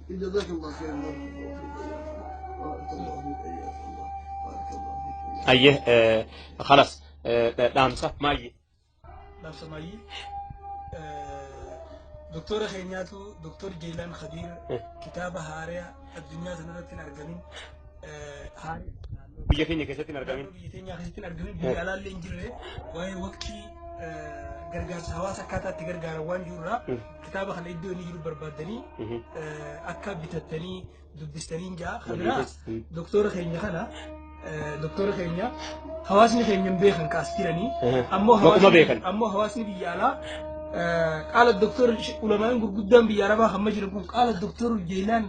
جزاك الله خير بارك الله فيك بارك الله فيك حياك الله بارك الله فيك. Ayyee, خلاص, dhaamsa maayyi. Dhaamsa maayyii. Doktora keenyaatu Doktor Jeelaan Khadiir kitaaba haaraa addunyaa sanarratti hin argamin haaraa biyya keenya keessatti hin argamin. Biyya keenya keessatti hin argamin, biyya alaallee hin jirre, waa'ee waqtii gargaarsa hawaasa akkaataa itti gargaaran waan jirurraa kitaaba kana iddoo inni jiru barbaaddanii akka bitattanii dubbistanii jaa. Kabiraa doktora keenya kana, doktora keenya hawaasni keenya hin beekan kaas jiranii ammoo Maquma beekan. Ammoo hawaasni biyya alaa qaala doktor ulamaan gurguddaan biyya arabaa hamma jiran kun qaala Doktor Jeelaan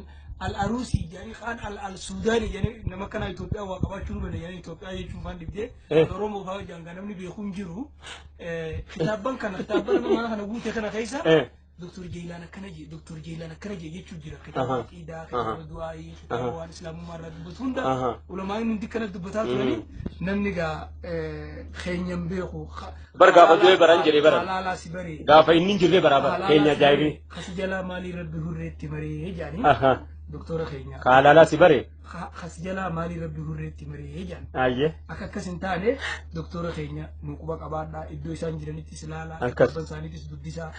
al Aruusii jedhanii kaan al al Suudaanii jedhanii nama kana Itoophiyaa waa qabaachuu nu danda'anii Itoophiyaa jechuun faan dhibdee Oromoo fa'aa jedhan namni beeku hin jiru. Kitaabban kana, kitaabban mana kana guute kana keessa Doktor Jeelaan akkana jee, Doktor Jeelaan akkana jee jechuun jira. Kitaaba aqiidaa, kitaaba du'aayii, kitaaba waan islaamummaa irraa dubbatu hunda ulamaan hundi kana dubbataa turanii namni gaa keenya hin beeku. Bar gaafa du'ee baran jedhee baran. Halaalaa si baree. Gaafa inni hin jirre baraa bara keenya ajaa'ibni. Kasi jalaa maalii rabbi hurreetti maree jedhanii doktora keenya. Kaalaalaa si bare. Kasi jalaa maalii rabbi hurreetti maree jedhan. Ayyee. Akka akkas hin taane doktora keenya nu quba qabaadhaa, iddoo isaan jiranittis ilaalaa, Akkas. kitaaba isaaniitis dubbisaa.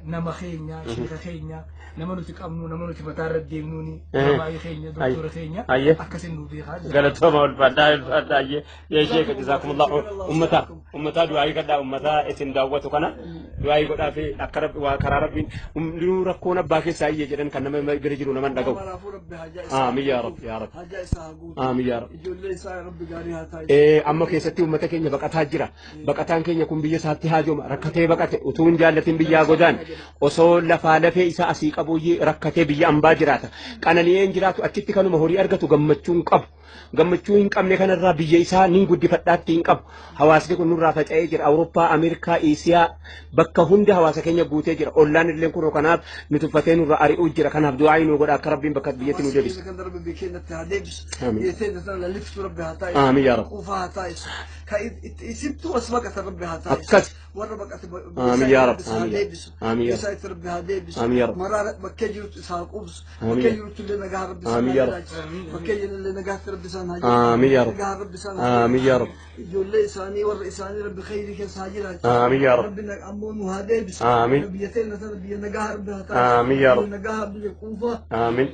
Nama keenya, sheeka keenya, nama nuti qabnu, nama nuti mataa irra deemnuuni, baay'ee keenya, doktora keenya akkasin nu beekaa jira. Galatooma, ulfaadhaa, ulfaadhaa. Ayyee, yaa sheeka, jazaakumullah. Ummata ummataa du'aayii kadhaa, ummataa isin daawwatu kana du'aayii godhaa fi akka rabbi waa karaa rabbiin hundinuu rakkoon abbaa keessaa iyye jedhan kan nama bira jiru nama hin dhaga'u. Kanaafuu rabbi hajaa isaa Aamin yaa rabbi, yaa rabbi. Hajaa isaa haa guutu. Aamin yaa rabbi. Ijoollee isaa rabbi gaarii haa taasisu. Amma keessatti uummata keenya baqataa jira. Baqataan keenya kun biyya isaatti haajoma. Rakkatee baqate, utuu hin jaallatin biyyaa godaan. Osoo lafaa lafee isaa asii qabuyyee rakkatee biyya ambaa jiraata. Qanani'ee hin jiraatu, achitti kanuma horii argatu gammachuu hin qabu. Gammachuu hin qabne kanarraa biyya isaa nin guddifadhaatti hin qabu. Hawaasni kun nurraa faca'ee jira. Awurooppaa, Ameerikaa, Iisiyaa bakka hunda hawaasa keenya guutee jira. Ollaan illee kunoo kanaaf nu tuffatee nurraa ari'uu jira. Kanaaf du'aa nu godha akka rabbiin bakka biyyatti nu deebisu. Kan rabbi biyya keenyatti haa deebisu. Amiin. Biyya teenya tana lalliftuu rabbi haa taasisu. Amiin yaa rabbi. Quufaa haa taasisu. Ka isittuu as baqatan rabbi haa taasisu. Akkas. Warra baqate Amiin yaa rabbi. haa Amiin. deebisu. Amiin yaa Biyya isaa itti rabbi haa deebisu. Amiin yaa rabbi. Maraa bakkee jirutti isaa haa quubsu. Amiin. Bakkee jirutti illee nagaa rabbi isaan Amiin haa yaa rabbi. jiraachisu. Bakkee jiru nagaatti rabbi isaan haa Amiin yaa rabbi. Nagaa rabbi isaan haa Amiin yaa rabbi. Ijoollee isaanii, warra isaanii rabbi khayrii keessa haa jiraachisu. Amiin yaa rabbi. Rabbi ammoo nu haa deebisu. Amiin. Biyya teenya tana biyya nagaa rabbi haa taasisu. Amiin yaa rabbi. Biyya nagaa, biyya quufaa. Amiin.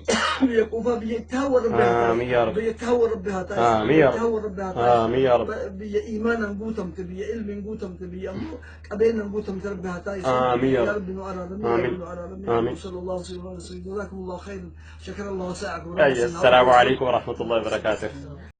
Biyya quufaa, biyya itti hawwa rabbi haa taasisu. Amiin yaa rabbi. Biyya itti hawwa rabbi haa taasisu. Amiin yaa Biyya itti hawwa rabbi haa taasisu. Amiin yaa rabbi. Biyya iimaanan guutamte, biyya ilmiin guutamte, biyya ammoo qabeenyaan guutamte rabbi haa taasisu. Amiin yaa yaa rabbi. rabbi nu araarami. Amiin. Yaa rabbi nu araarami. Amiin. صلى الله وسلم على سيدنا، جزاكم الله خيرا، شكر الله سعيكم. السلام عليكم ورحمة الله وبركاته.